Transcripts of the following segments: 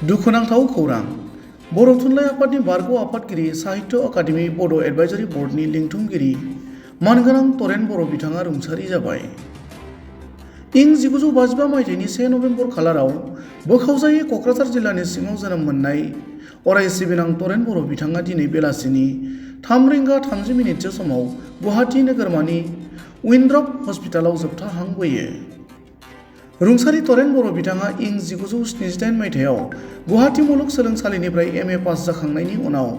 दुखुनांथाव खौरां बर' थुनलाइ आफादनि बारग' आफादगिरि साहित्य अकादेमि बड' एडभाइजरि बर्डनि लिंथुमगिरि मानगोनां तरेन बर' बिथाङा रुंसारि जाबाय। इं 1955 मायथाइनि 1 नभेम्बर खालाराव बोखावजायै क'क्राझार जिल्लानि सिङाव जोनोम मोननाय अराय सिबिनां तरेन बर' बिथाङा दिनै बेलासिनि 3:30 समाव गुवाहाटी नोगोरमानि उइन्ड्रप हस्पिटालाव जोबथा हां बोयो। रुंसारि तरेन बर' बिथाङा इं 1978 मायथाइयाव गुवाहाटी मुलुग सोलोंसालिनिफ्राय एम.ए. पास जाखांनायनि उनाव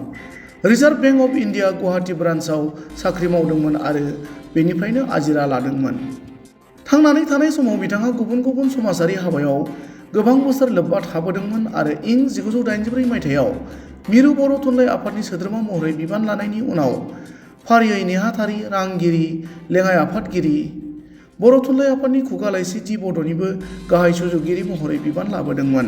reserve bank of India Guwahati ब्रान्चआव साख्रि मावदोंमोन आरो बेनिफ्रायनो आजिरा लादोंमोन। थांनानै थानाय समाव बिथाङा गुबुन गुबुन समाजारि हाबायाव गोबां बोसोर लोब्बा थाबोदोंमोन आरो इं 1984 मायथाइयाव मिरु बर' थुनलाइ आफादनि सोद्रोमा महरै बिबान लानायनि उनाव फारियै नेहाथारि, रांगिरि, लेङाइ आफादगिरि, बर' थुनलाइ आफादनि खुगा लाइसि दि बड'निबो गाहाय सुजुगिरि महरै बिबान लाबोदोंमोन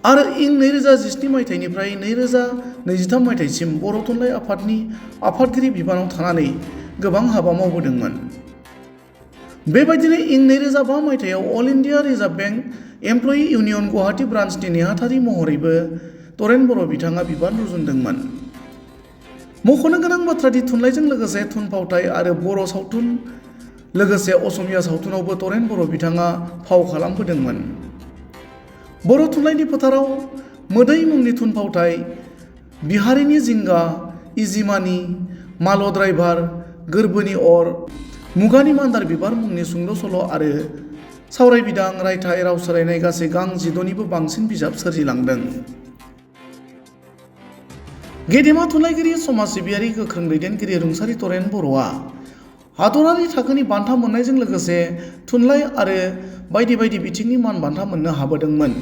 आरो इं 2017 मायथाइनिफ्राय 2023 मायथाइसिम बर' थुनलाइ आफादनि आफादगिरि बिबानाव थानानै गोबां हाबा मावबोदोंमोन। बेबायदिनो इं 2005 मायथाइयाव all India reserve bank employee union Guwahati ब्रान्चनि नेहाथारि महरैबो तरेन बर' बिथाङा बिबान रुजुनदोंमोन। मख'नो गोनां बाथ्रादि थुनलाइजों लोगोसे थुनफावथाय आरो बर' सावथुन लोगोसे असमिया सावथुनावबो तरेन बर' बिथाङा फाव खालामबोदोंमोन। बर' थुनलाइनि फोथाराव मोदै मुंनि थुनफावथाय, बिहारिनि जिंगा, इजिमानि, माल' ड्राइभार, गोरबोनि अर, मुगानि मान्दार बिबार मुंनि सुंद' सल' आरो सावरायबिदां, रायथाइ, राव सोलायनाय गासै गां 16निबो बांसिन बिजाब सोरजिलांदों। गेदेमा थुनलाइगिरि, समाज सिबियारि, गोख्रों दैदेनगिरि रुंसारि तरेन बर'आ हादरारि थाखोनि बान्था मोननायजों लोगोसे थुनलाइ आरो बायदि बायदि बिथिंनि मान बान्था मोननो हाबोदोंमोन।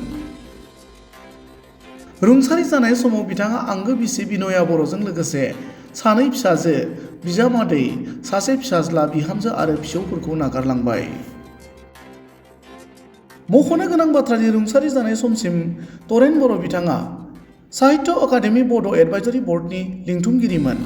रुंसारि जानाय समाव बिथाङा आंगो बिसि बिनया बर'जों लोगोसे सानै फिसाजो, बिजामादै, सासे फिसाज्ला, बिहामजो आरो फिसौफोरखौ नागारलांबाय। मख'नो गोनां बाथ्रादि रुंसारि जानाय समसिम तरेन बर' बिथाङा साहित्य अकादेमि बड' एडभाइजरि बर्डनि लिंथुमगिरिमोन।